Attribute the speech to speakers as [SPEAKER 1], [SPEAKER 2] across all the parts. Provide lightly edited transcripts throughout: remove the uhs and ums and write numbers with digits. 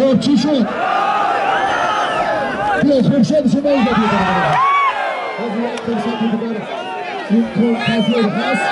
[SPEAKER 1] Хуб, чӣ шуд? Биё, Хуршед, шумо инҷо биёед. Боз як фурсати дигар имконпазир ҳаст.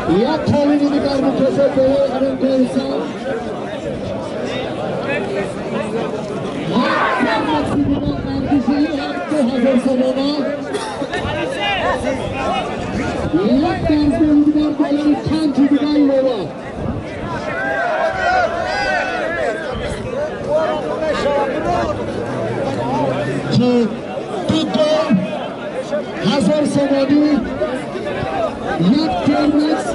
[SPEAKER 1] یک قالینی دیگر مکافات برای همین گلزن، یک 2000 سامانه، یک درزگاه دیگر بالای پنج دیگر علاوه. که دو گل، 1000 سامانی، یک ترمکس،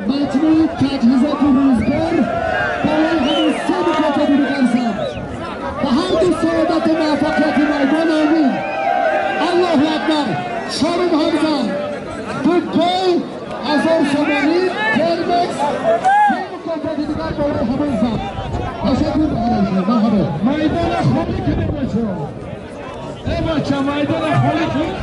[SPEAKER 1] مجموع تجهیزات روزگار برای همین سه مکافات دیگر زد. به هر دو سعادت و موفقیت میدان. آمین. الله اکبر. چهارم همزن، دو گل، 1000 سامانی، ترمکس، سه مکافات دیگر برای همین زد. تشکر برای شما.
[SPEAKER 2] میدان خالی کنید بچه‌ها. ای بچه، میدان خالی کنید.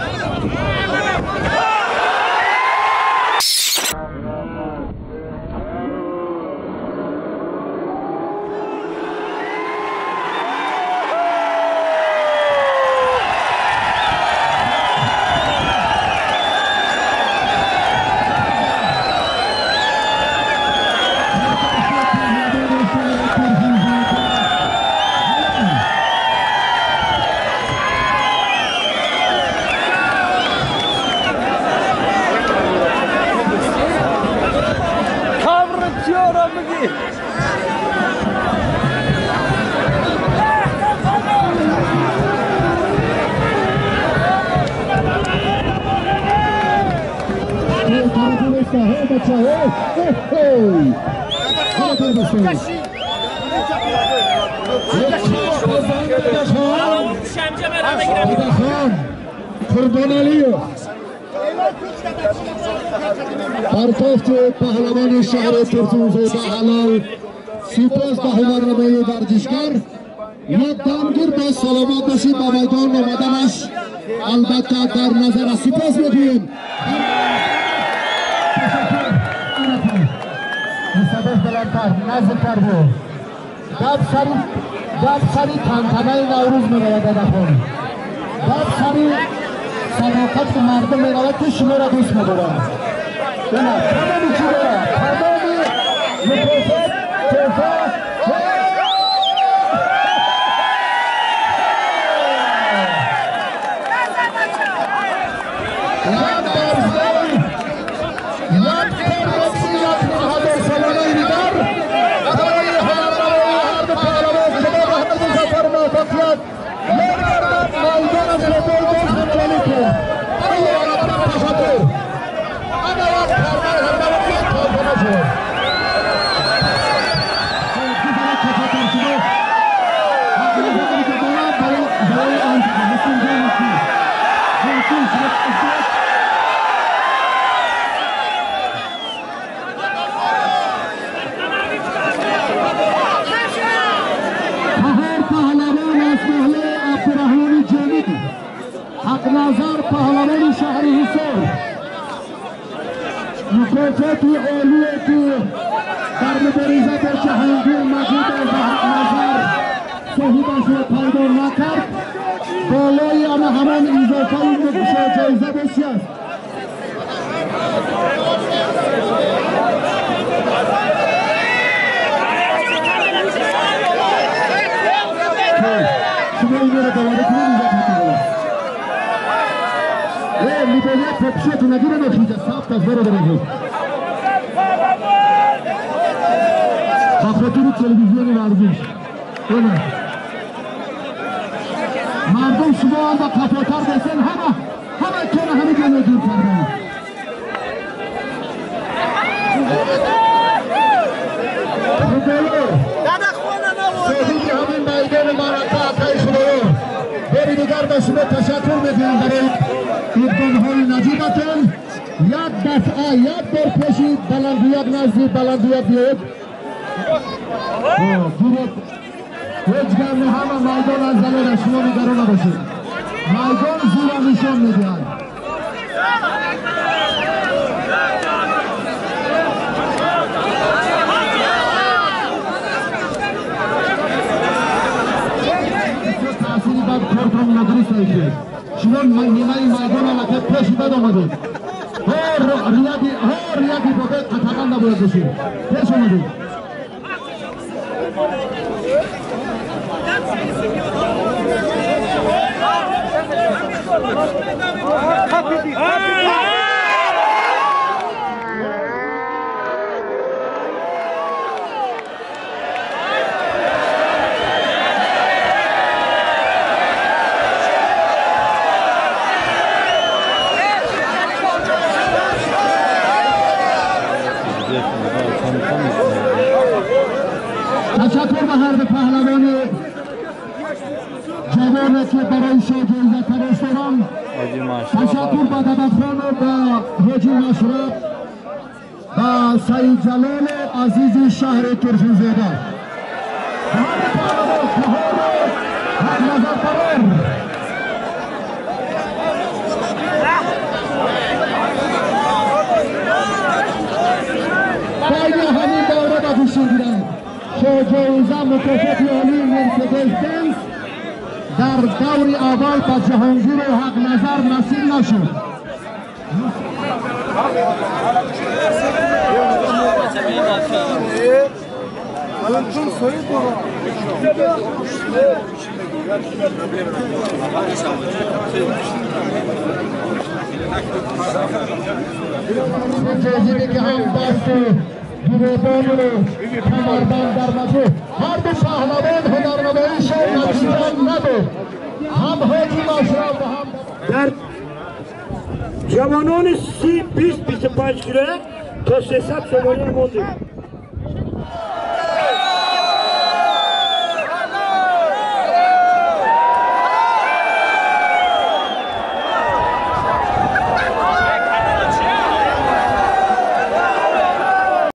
[SPEAKER 1] قربان علیه پرتافت پهلوان شهر ترسونزاده حلال. سپاس به هنرنمای ورزشکار. یک دمگیر با سلامت باشید. به میدان آمدنش البته در نظر است. سپاس میگوییم. صداش بلندتر نزدیکتر بود. گپ سری تنتنه نوروز میرود. دادخان گپ سری صداقت مردم میرود که شما را دوست میدارم. نه تمامی چی داره، تمامی مکافات، تحفه. حق نظر پهلوان شهر حصار، مکافات عالیه که در مبارزه با جهانگیر مجید و حق نظر صاحبش را پیدا نکرد، بالای اما همان اضافه جایزه بسی است. شما این را دواره کنید. میدالیت پاپشیتو نگیره نخیجه سفت از برادر عزیز. خاطر تلویزیون ورزش مردم شما هم با کفاتر بسن همه همه کنه همه جلو دور کردن صاحب همین میدان معرکه عطای خدایا باری دیگر به شما تشکر میکنم برای اقدامهای نجیبتان. یک دفعه یک بار پیشی بلندویک نزدی بلندویک بیاید هیچ گرم همه میدان از زلال شما نگران نباشید. میدان زیر نشان میدهد. تأثیری بر کارتان ندرست ایشید. شما نیمه میدان علاقه پیش بد آمدید. هر ریادی باید قطعا نباید باشید. پیش آمدید. تشکر به هر دو پهلوان جوانی که برای شاه جایزه تلاش دارم. تشکر به دبخان و به حاجی مشرف و سعید جلال عزیز شهر ترفیزاده. هر دو پهلوان قهار و حق نظر قرار. بین همین دوره به گوشی گیرند. شاه جایزه مکافات عالی مرسدس بنز در دور اول به جهانگیر و حق نظر نصیب نشد. جایزه که هم دست گروبان و کمربند در مجموع هر دو پهلوان هنرنماییشان نتیجه نبود. هم حاجی مشرف و هم
[SPEAKER 3] در جوانان 30 20 25 کیلو تا 300 سومانی ماندیم.